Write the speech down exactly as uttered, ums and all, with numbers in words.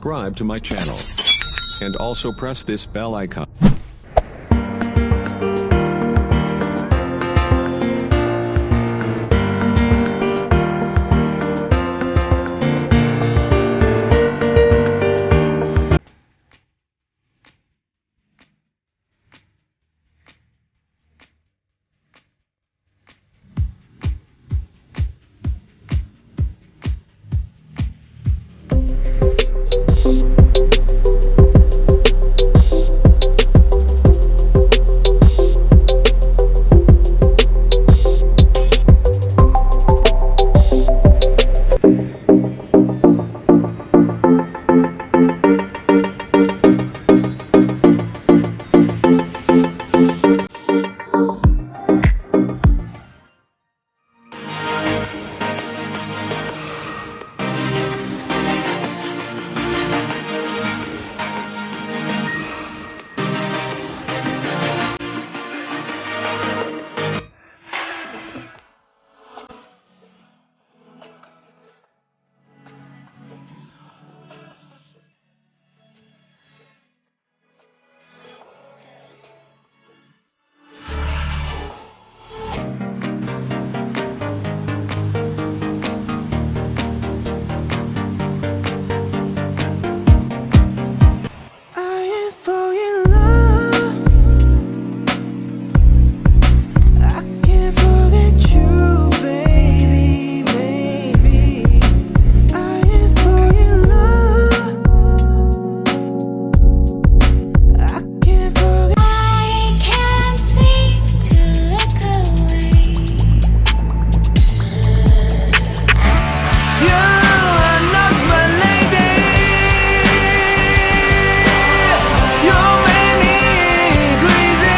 Subscribe to my channel. And also press this bell icon. I am falling in love. I can't forget you, baby, baby. I am falling in love. I can't forget. I can't seem to look away. You are not my lady. You make me crazy.